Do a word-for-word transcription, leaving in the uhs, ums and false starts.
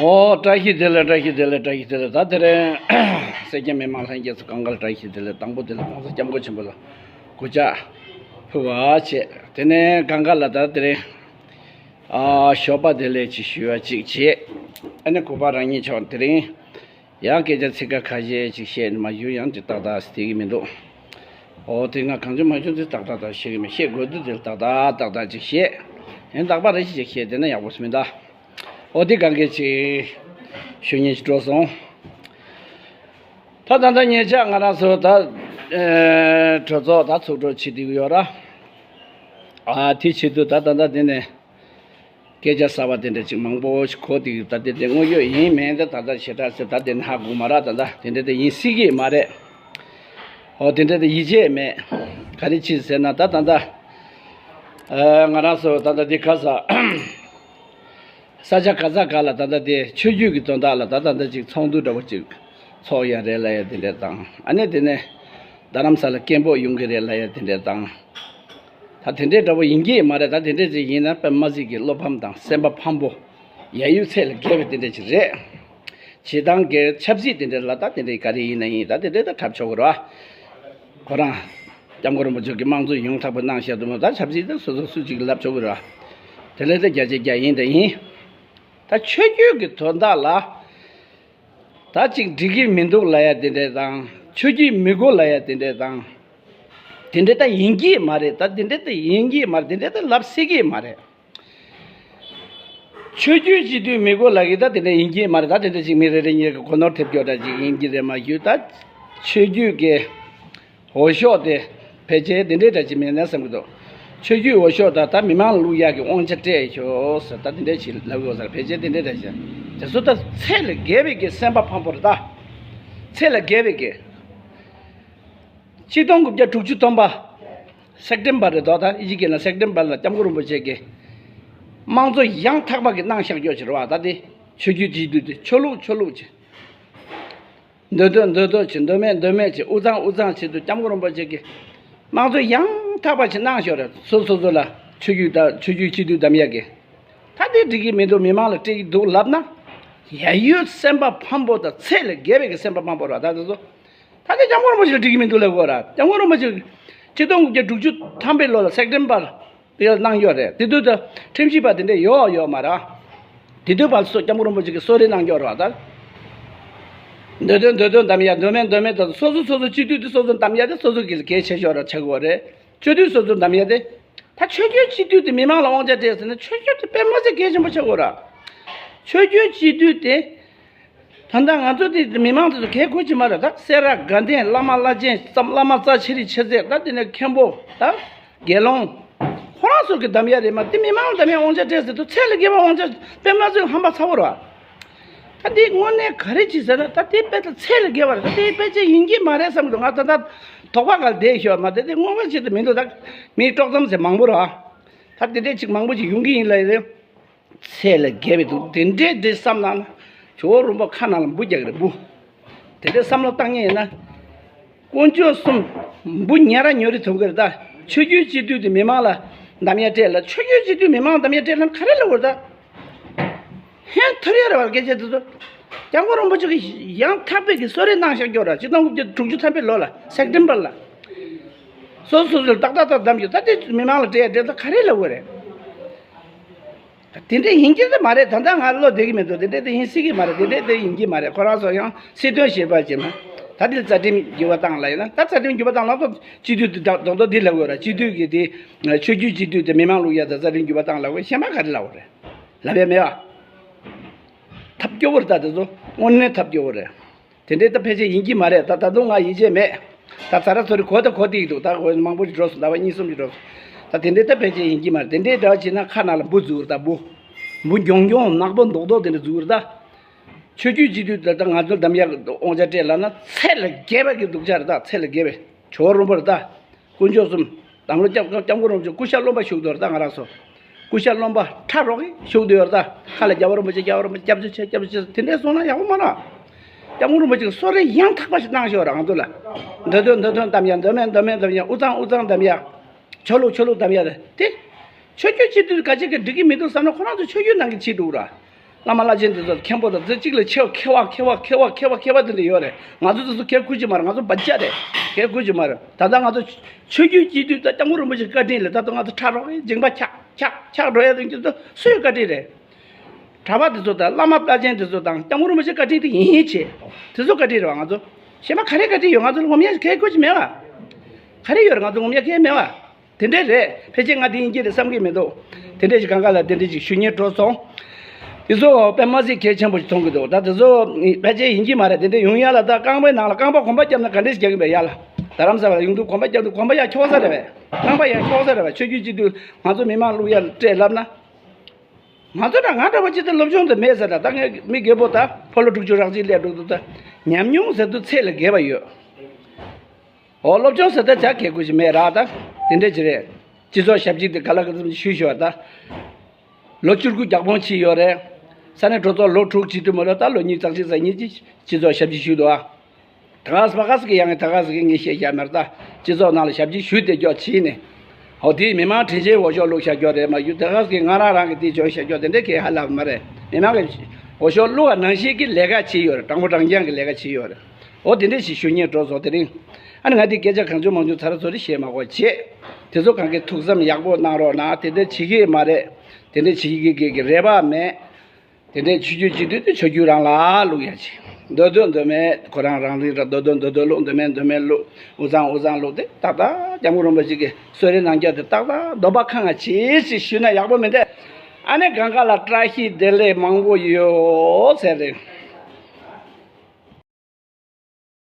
ཨོ། བཀྲ་ཤིས་བདེ་ལེགས། བཀྲ་ཤིས་བདེ་ལེགས། བཀྲ་ཤིས་བདེ་ལེགས། ད་དེ་རིང་སེར་སྐྱ་མི་མང་ལྷན་རྒྱས་ཚོ་གང་ག་ལ་བཀྲ་ཤིས་བདེ་ལེགས། དང་པོ་དེ་ལ་༸གོང་ས་༸སྐྱབས་མགོན་ཆེན་པོ་ལ་གུས་ཕྱག་ཕུལ་བ་བྱས། དེ་ནས་གང་ག་ལ་ད་དེ་རིང་ཨ་ཞོགས་པ་བདེ་ལེགས་ཅིག་ཞུ་བ་ཅིག་བྱས། ཨ་ནི་གུས་པ་རང་ཉིད་མཆོག་དེ་རིང་ཡང་སྐད་ཆ་ཚིག་ཁ་ཁ་ཤས་ཅིག་བཤད་ནས་མ་ཞུ་ཡང་ཅིག་ཏག་ཏག་བསྡད་ཀྱི་མི་འདུག་ཨོ་དེ་ང་གང་བྱུང་མ་བྱུང་དེ་ཏག་ཏག་ཏག་བཤད་ཀྱི་མེད། བཤད་དགོས་དུས་དེ་ཏག་ཏག་ཏག་ཏག་ཅིག་བཤད། ཡང་དག་པ་རེ་ཞིག་ཅིག་བཤད་དེ་ན་ཡག་པོ་མི་འདུག་ཨོ་དེ་གང་གས་ཅིག་ཞུ་སྙིང་ཞིག་འདོད་སོང་། ད་ད་ལྟ་ཉེ་ཆར་ང་རང་ཚོ་ད་ཨེ་གྲོས་ཚོགས་ད་ཚོགས་གྲོལ་བྱེད་དུས་ཡོད་ར། ཨ་དེ་བྱེད་དུས་ད་ད་ལྟ་དེ་ནས་སྐད་ཆ་གསར་པ་དེ་འདྲ་ཅིག་མང་པོ་ཞིག་གོ་དེ་ད་དེ་དེ་དངོས་ཡོད་ཡིན་མིན་དེ་ད་ལྟ་ཞེ་དྲག་ཟེར་ད་དེ་ནས་ཧ་གོ་མ་ར། ད་ད་དེ་འདྲ་དེ་ཡིན་སྲིད་ཀྱི་མ་རེད། ཨོ་དེ་འདྲ་དེ་ཡིད་ཆེས་མེད། ག་རེ་བྱེད་ཟེར་ན་ད་ད་ད་ཨ་ང་རང་ཚོ་ད་ལྟ་དེ་ག་ས། ས་ཆ་ག་ས་ག་ལ་ད་ལྟ་དེ་ཆོས་བརྒྱུད་ཀྱི་དོན་དག་ལ་ད་ད་ལྟ་ཅིག་ཚོགས་འདུ་འདྲ་བོ་ཅིག་ཚོགས་ཡ་རེད་ལབ་ཡ་དེ་འདྲ་དང་། ཨ་ནི་དེ་ནས་རྡ་རམ་ས་ལ་སྐད་འབོད་ཡོང་གི་རེད་ལབ་ཡ་དེ་འདྲ་དང་། ད་དེ་འདྲའི་འདྲ་བོ་ཡིན་གྱི་མ་རེད། ད་དེ་འདྲ་ཅིག་ཡིན་ན་དཔེ་མ་སྲིད་ཀྱི་བློ་ཕམ་དང་སེམས་པ་ཕམ་པོ། ཡ་ཡུལ་ཚད་ལས་བརྒལ་བའི་དེ་འདྲ་ཅིག་རེད། བྱེད་སྟངས་ཀྱི་ཆབ་སྲིད་དེ་འདྲ་ལ་ད་དེ་འདྲའི་ག་རེ་ཡིན་ན་ཡིན། ད་དེ་འདྲའི་ད་འཁྲབ་ཆོག་གི་རེད་བ། ཁོ་རང་སྐྱབས་མགོན་རིན་པོ་ཆེ་གིས་དམངས་གཙོ་ཡོངས་གྲགས་པོ་གནང་བཞག་འདུག་མོད། ད་ཆབ་སྲིད་དེ་སོ་སོ་སུ་གཅིག་གིས་ལབ་ཆོག་གི་རེད་བ། དེ་ལས་ད་བརྒྱ་ཆ་བརྒྱ་ཡིན་དང་ཡིན། ད་ཆོས་བརྒྱུད་ཀྱི་དོན་དག་ལ་ད་ཅིག་འགྲིག་གི་མི་འདུག་ལབ་ཡ་དེ་འདྲ་དང་། ཆོས་བརྒྱུད་མི་དགོས་ལབ་ཡ་དེ་འདྲ་དང་། དེ་འདྲ་ད་ཡིན་གྱི་མ་རེད། ད་དེ་འདྲ་ད་ཡིན་གྱི་མ་རེད། དེ་འདྲ་ད་ལབ་སྲིད་ཀྱི་མ་རེད། ཆོས་བརྒྱུད་སྤྱི་འཐུས་མི་དགོས་ལབ་གི་ད་དེ་འདྲ་ཡིན་གྱི་མ་རེད། ད་དེ་འདྲ་ཅིག་མི་རེ་རེ་གཉིས་ཀྱི་གོ་ནོར་ཐེབས་སྐྱོ་འདྲ་ཅིག་ཡིན་གྱི་རེད་མ་གཞི། ད་ཆོས་བརྒྱུད་ཀྱི་འོས་ཤོག་དེ་ཕལ་ཆེར་དེ་འདྲའི་འདྲ་ཅིག་མེད་ན་བསམ་གྱི་འདུག་ཆོས་བརྒྱུད་འོས་ཤོག་ད་ད་མི་མང་ལ་བླུག་ཡག་གི་དབང་ཆ་སྤྲད་ཤོག་ཟེར་ད་དེ་འདྲ་ཅིག་ལབ་ཡོད་ཟེར། ཕལ་ཆེར་དེ་འདྲའི་འདྲ་ཅིག་དེ་ཚོ་ད་ཚད་ལས་བརྒལ་བའི་གི་སེམས་པ་ཕམ་པོ་རེད། ད་ཚད་ལས་བརྒལ་བའི་གི་ཆིག་སྟོང་དགུ་བརྒྱ་དྲུག་ཅུ་ཐམ་པ་སེབ་ཏེམ་བར་རེད་དོ། ད་ཨི་ཇི་གི་ན་སེབ་ཏེམ་བར་ལ་སྐྱབས་མགོན་རིན་པོ་ཆེ་གིས་དམངས་གཙོ་ཡང་དག་པ་གི་གནང་བཞག་ཡོད་ཅིག་རེད་བ། ད་དེ་ཆོས་བརྒྱུད་སྤྱི་འཐུས་དེ་ཆོས་ལུགས་ཆོས་ལུགས་ཀྱི། མདོ་སྟོད་མདོ་སྟོད་ཀྱི། མདོ་སྨད་མདོ་སྨད་ཀྱི། དབུས་གཙང་དབུས་གཙང་བྱེད་དུས་སྐྱབས་མགོན་རིན་པོ་ཆེ་གིས་དམངས་གཙོ་ཡང་དག་པ་ཞིག་གནང་ཤོག་རེད། སོ་སོ་སོ་ལ་ཆོས་བརྒྱུད་དང་ཆོས་བརྒྱུད་སྤྱི་འཐུས་བདམས་ཡག་གི། ད་དེ་འགྲིག་གི་མི་འདུག་མི་མང་ལ་སྤྲད་ཀྱི་འདུག་ལབ་ན་ཡ་ཡོད་སེམས་པ་ཕམ་པོ་དང་ཚད་ལས་བརྒལ་བའི་གི་སེམས་པ་ཕམ་པོ་རེད། ད་དེ་ཚོ་ད་དེ་སྐྱབས་མགོན་རིན་པོ་ཆེ་ལ་འགྲིག་གི་མི་འདུག་ལབ་དགོས་ར། སྐྱབས་མགོན་རིན་པོ་ཆེ་ཆིག་སྟོང་དགུ་བརྒྱ་དྲུག་ཅུ་ཐམ་པའི་ལོ་ལ་སེབ་ཏེམ་བར་དེ་ལ་གནང་ཡོད་རེད། དེ་དུས་ད་ཁྲིམས་ཞིབ་པ་དེ་འདྲ་ཡོད་ཡོད་མ་རེད། དེ་དུས་བར་སོ་སྐྱབས་མགོན་རིན་པོ་ཆེ་གིས་གསོལ་རས་གནང་ཡོད་རེད་བ། ད་མདོ་སྟོད་མདོ་སྟོད་བདམས་ཡ། མདོ་སྨད་མདོ་སྨད་དང་སོ་སོ་སོ་སོ་སྤྱི་འཐུས་དེ་སོ་སོ་བདམས་ཡ་དེ་སོ་སོ་གི་གལ་ཆེ་ཤོས་ར་ཆགས་ཀྱི་ཡོད་རེད། སྤྱི་འཐུས་སོ་སོ་བདམས་ཡ་དེ། ད་ཆོས་བརྒྱུད་སྤྱི་འཐུས་དེ་མི་མང་ལ་དབང་ཆ་སྤྲད་ཟེར་ན་ཆོས་བརྒྱུད་དེ་དཔེ་མ་ཚད་གལ་ཆེན་པོ་ཆགས་ཀྱི་ཡོད་ར། ཆོས་བརྒྱུད་སྤྱི་འཐུས་དེ། ད་ལྟ་ང་ཚོ་དེ་མི་མང་དེ་ཚོ་གལ་དགོས་ཀྱི་མ་རེད། ད་སེ་ར་དགའ་ལྡན་བླ་མ་བླ་ཆེན་བླ་མ་རྩ་ཆེ་རིགས་ཆེ་ཚད། ད་དེ་ནས་མཁན་པོ། ད་དགེ་སློང་ཁོ་རང་ཚོ་གི་བདམས་ཡ་རེད་མ། དེ་མི་མང་ལ་བདམས་ཡ་དབང་ཆ་སྤྲད་ཟེར་དུས་ཚད་ལས་བརྒལ་བ་དབང་ཆ་དཔེ་མ་ཚོས་ཧམ་པ་ཚ་བོ་རེད་བ། ད་དེ་དངོས་གནས་ག་རེ་བྱེད་ཟེར་ན་ད་དེ་དཔེ་ད་ཚད་ལས་བརྒལ་བ་རེད། ད་དེ་དཔེ་ཆ་ཡིན་གྱི་མ་རེད་བསམ་གི་འདུག་ང་ད་ད་དོགས་པ་ག་ལ་བསྡད་ཤོག་མ། དེ་དེ་དངོས་པོ་ཆེད་དུ་མི་འདུག་ད་མི་དཀྲོག་གཏམ་ཟེར་མང་པོ་རེད་བ། ད་དེ་འདྲས་ཅིག་མང་པོ་ཅིག་ཡོང་གི་ཡིན་ལ་ཡིན། ཚད་ལས་བརྒལ་བའི་འདུག་དེ་འདྲས་འདྲས་བསམ་ན་ན་ཇོ་བོ་རིན་པོ་ཁ་ནང་ལ་འབུ་རྒྱག་གི་རེད། འབུ། དེ་འདྲས་བསམ་བློ་བཏང་ངེས་ཡིན་ན། དཀོན་མཆོག་གསུམ། འབུ་ཉ་ར་ཉོ་རི་ཐོན་གི་རེད་ད། ཆོས་བརྒྱུད་སྤྱི་འཐུས་དེ་མི་མང་ལ་བདམས་ཡ་སྤྲད་ལ། ཆོས་བརྒྱུད་སྤྱི་འཐུས་མི་མང་ལ་བདམས་ཡ་སྤྲད་ལ་ག་རེ་ལབ་དགོས་རེད་ད། ཧན་ཐོར་ཡ་རེད་བ་སྐད་ཆ་དེ་ཚོ། སྐྱབས་མགོན་རིན་པོ་ཆེ་གིས་ཡང་དག་པའི་གི་གསོལ་རས་གནང་བཞག་ཡོད་ར། ཆིག་སྟོང་དགུ་བརྒྱ་དྲུག་ཅུ་ཐམ་པའི་ལོ་ལ་སེབ་ཏེམ་བར་ལ། སོ་སོ་སོ་ཏག་ཏག་ཏག་བདམས་ཡོད། ད་དེ་མི་མང་ལ་སྤྲད་ཡ་སྤྲད་ད་ག་རེ་ལབ་དགོས་རེད། དེ་འདྲ་ཡིན་གྱི་ད་མ་རེད། ད་ལྟ་ང་བློ་བདེ་གི་མི་འདུག་དེ་འདྲ་དེ་ཡིན་སྲིད་ཀྱི་མ་རེད། དེ་འདྲ་དེ་ཡིན་གྱི་མ་རེད། ཁོ་རང་ཚོ་ཡང་སྲིད་དོན་ཞེས་པ་ཅིག་མ། ད་དེ་རྩ་ཁྲིམས་འགྱུར་བ་བཏང་ལ་ཡིན་ན། ད་རྩ་ཁྲིམས་འགྱུར་བ་བཏང་ལ་ཁོ་སྤྱི་འཐུས་དེ་རྡོག་རྡོག་དེ་ལབ་དགོས་ར། སྤྱི་འཐུས་ཀྱི་དེ་ཆོས་བརྒྱུད་སྤྱི་འཐུས་དེ་མི་མང་བླུག་ཡ་ད་རྩ་ཁྲིམས་འགྱུར་བ་བཏང་ལབ་དགོས། གཞན་པ་ག་རེ་ལབ་དགོས་རེད། ལབ་ཡ་མེད་བ། ཐབས་སྐྱོ་བོ་རེད། ད་དེ་ཚོ་དངོས་གནས་ཐབས་སྐྱོ་བོ་རེད། དེ་འདྲའི་ད་ཕལ་ཆེར་ཡིན་གྱི་མ་རེད། ད་ད་དུང་ང་ཡིད་ཆེས་མེད། ད་ཚ་ར་ཚོ་རི་གོ་ད་གོ་དེ་ཡིན་འདུག་ད་གོ་མང་པོ་ཞིག་འགྲོ་སོང་། ཟླ་བ་གཉིས་གསུམ་ཞིག་འགྲོ་སོང་། ད་དེ་འདྲའི་ད་ཕལ་ཆེར་ཡིན་གྱི་མ་རེད། དེ་འདྲའི་འདྲ་བ་བྱས་ན་ཁ་ནང་ལ་འབུ་འཛུལ་རེད། ད་འབུ། འབུ་གྱོང་གྱོང་ནག་པོ་མདོག་མདོག་དེ་འདྲ་འཛུལ་རེད་ད། ཆོས་བརྒྱུད་སྤྱི་འཐུས་ད་ད་ང་ཚོ་འདམ་ཡག་དབང་ཆ་སྤྲད་ལབ་ན་ཚད་ལས་བརྒལ་བ་གི་སྡུག་ཅག་རེད་ད། ཚད་ལས་བརྒལ་བའི་ཇོ་བོ་རིན་པོ་རེད་ད། དཀོན་མཆོག་གསུམ། དམ་ལོ་སྐྱབས་སྐྱབས་མགོན་རིན་པོ་ཆེ་སྐུ་ཤ་རློན་པ་བཞུགས་འདུག་རེད་ད། ང་རང་ཚོ་སྐུ་ཤ་རློན་པ་ཁྲ་རོག་གི་བཞུགས་འདུག་ཡོད་རེད་ད། ཁ་ལ་རྒྱལ་བ་རིན་པོ་ཆེ་རྒྱལ་བ་རིན་པོ་ཆེ་སྐྱབས་བཅོལ་ཆེ་སྐྱབས་བཅོལ་ཆེ་དེ་འདྲས་གསུངས་ན་ཡག་པོ་མ་རེད། སྐྱབས་མགོན་རིན་པོ་ཆེ་གིས་གསོལ་རས་ཡང་དག་པ་ཞིག་གནང་ཤོག་ར་ང་ཚོ་ལ། མདོ་སྟོད་མདོ་སྟོད་འདམ་ཡ། མདོ་སྨད་མདོ་སྨད་འདམ་ཡ། དབུས་གཙང་དབུས་གཙང་འདམ་ཡ། ཆོས་ལུགས་ཆོས་ལུགས་འདམ་ཡ་རེད་དེ། ཆོས་བརྒྱུད་སྤྱི་འཐུས་ག་ཅིག་གིས་འགྲིག་གི་མི་འདུག་བསམ་ན་ཁོ་རང་ཚོ་ཆོས་བརྒྱུད་ནང་གི་ཕྱི་འདུག་ར། བླ་མ་བླ་ཆེན་དེ་ཚོ་མཁན་པོ་དང་དེ་གཅིག་ལ་ཆེ་བ་མཁས་པ་མཁས་པ་མཁས་པ་མཁས་པ་མཁས་པ་དེ་འདྲ་ཡོད་རེད། ང་ཚོ་དེ་ཚོ་ཁས་ཁུར་གྱི་མ་རེད། ང་ཚོ་བར་ཆད་རེད། ཁས་ཁུར་གྱི་མ་རེད། ད་ལྟ་ང་ཚོ་ཆོས་བརྒྱུད་སྤྱི་འཐུས་ད་སྐྱབས་མགོན་རིན་པོ་ཆེའི་བཀའ་དྲིན་ལ་ད་ལྟ་ང་ཚོ་ཕྲག་རོགས་ཀྱི་འཇིགས་པ་ཆགས་ཆགས་ཆགས་འགྲོ་ཡ་དེ་ཚོ་སུའི་བཀའ་དྲིན་རེད། གྲྭ་པ་དེ་ཚོ་དང་བླ་མ་བླ་ཆེན་དེ་ཚོ་དང་སྐྱབས་མགོན་རིན་པོ་ཆེའི་བཀའ་དྲིན་དེ་ཡིན་ཡིན་བྱས། དེ་ཚོ་བཀའ་དྲིན་རེད་བ། ང་ཚོ་གཞན་པ་ག་རེ་བཀའ་དྲིན་ཡོད། ང་ཚོ་ལ་ངོམ་ཡ་ཁས་ཁུར་གྱི་མེད་བ། ག་རེ་ཡོད་རེད། ང་ཚོ་ངོམ་ཡ་གང་ཡང་མེད་བ། དེ་འདྲས་རེད། ཕལ་ཆེར་ང་དེ་ཡིན་གྱི་རེད་བསམ་གྱི་མི་འདུག་དེ་འདྲས་ཞིག་གང་ག་ལ་དེ་འདྲས་ཞིག་ཞུ་སྙིང་བྲོ་སོང་། དེ་ཚོ་དཔེ་མ་སྲིད་གལ་ཆེན་པོ་ཞིག་མཐོང་གི་འདུག་ད་དེ་ཚོ་ཕལ་ཆེར་ཡིན་གྱི་མ་རེད། དེ་འདྲས་ཡོང་ཡ་ལ་ད་རྐང་པའི་ནང་ལ་རྐང་པ་གོམ་པ་བརྒྱབ་ན་ག་འདྲས་ཞིག་རྒྱག་གི་མེད་ཡ་ལ། རྡ་རམ་ས་ལ་ཡོང་དུས་གོམ་པ་བརྒྱབ་དུས་གོམ་པ་ཡར་འཁྱོག་ས་རེད་པས། རྐང་པ་ཡར་འཁྱོག་ས་རེད་པས། ཆོས་བརྒྱུད་སྤྱི་འཐུས་ང་ཚོ་མི་མང་བླུག་ཡ་ལ་སྤྲད་ལབ་ན། ང་ཚོ་འདྲ་ང་འདྲ་བ་ཅི་ལྟར་སློབ་སྦྱོང་དེ་མེད་ཟེར་ད། ད་ངས་མི་རྒད་པོ་ད་ཕོ་ལོ་དྲུག་ཅུ་རག་ཅིག་སླེབས་འགྲོ་འདུག་ད་ཉམས་མྱོང་ཟེར་དུས་ཚད་ལས་བརྒལ་བ་ཡོད། འོ་སློབ་སྦྱོང་ཟེར་ད་ཇ་གས་དགོས་ཞིག་མེད་ར། ད་དེ་འདྲས་ཅི་རེད། སྤྱི་ཚོགས་ཞབས་ཕྱི་དེ་ག་ལ་ག་ཙམ་ཞུས་ཞུ་བ་ད། ལོ་བཅུ་དགུ་རྒྱག་སྤོང་ཕྱིན་ཡོད་རེད། ས་གནས་གྲོས་ཚོགས་ལོ་དྲུག་བྱེད་དུས་མ་ལོ་ད་ལོ་གཉིས་རྩ་གཅིག་རྩ་གཉིས་ཀྱི་སྤྱི་ཚོགས་ཞབས་ཕྱི་ཞུས་འདུག་ཨ། ད་ག་ས་ག་ས་གི་ཡང་ད་ག་ས་གི་ངས་བཤད་བཞག་མེད་ད། སྤྱི་ཚོགས་ནང་ལ་ཞབས་ཕྱི་ཞུས་ཏེ་སྐྱོ་ཕྱིན་ནས། ཨོ་དེའི་མི་མང་དྲིན་ཆེན་འོས་ཤོག་བླུགས་བཞག་སྐྱོ་རེད་མ་གཞི་ད་ག་ས་གི་ང་རང་རང་གི་དེ་བྱོན་བཞག་སྐྱོ་དེ་འདྲས་གས་ཧ་ལབ་མ་རེད། མི་མང་གི་འོས་ཤོག་བླུགས་པ་ནང་བཞིན་གྱི་ལས་ཀ་བྱས་ཡོད་རེད། དྲང་པོ་དྲང་རྐྱང་གི་ལས་ཀ་བྱས་ཡོད་རེད། འོ་དེ་འདྲས་ཞིག་ཞུ་སྙིང་བྲོ་སོང་དེ་རིང་། ཨ་ནི་ང་དེ་སྐད་ཆ་གང་བྱུང་མང་བྱུང་ཚར་ཚོ་རེ་བཤད་མ་དགོས་བྱས། དེ་ཚོ་གང་གི་ཐུགས་བསམ་ཡག་པོ་གནང་རོགས་གནང་། དེ་འདྲས་བྱེད་ཀྱི་མ་རེད། དེ་འདྲས་བྱེད་ཀྱི་གི་གི་རེ་བ་མེད། དེ་འདྲའི་ཆོས་བརྒྱུད་སྤྱི་འཐུས་དེ་ཆོས་བརྒྱུད་རང་ལ་བླུག་ཡ་ཆེ། མདོ་དོན་མདོ་མེད་ཁོ་རང་རང་རིགས་ར་མདོ་དོན་མདོ་དོན་བླུག་མདོ་མེད་མདོ་མེད་བླུག་དབུ་གཙང་དབུ་གཙང་བླུག་དེ་ཏག་ཏག་སྐྱབས་མགོན་རིན་པོ་ཆེ་གི་གསོལ་རས་གནང་རྒྱུ་དེ་ཏག་ཏག་འདོད་པ་ཁེངས་ང་ཆེ་ཞིག་ཞུས་ན་ཡག་པོ་མི་འདུག་ཨ་ནི་གང་ག་ལ་བཀྲ་ཤིས་བདེ་ལེགས་མང་པོ་ཡོད་ཟེར་རེད།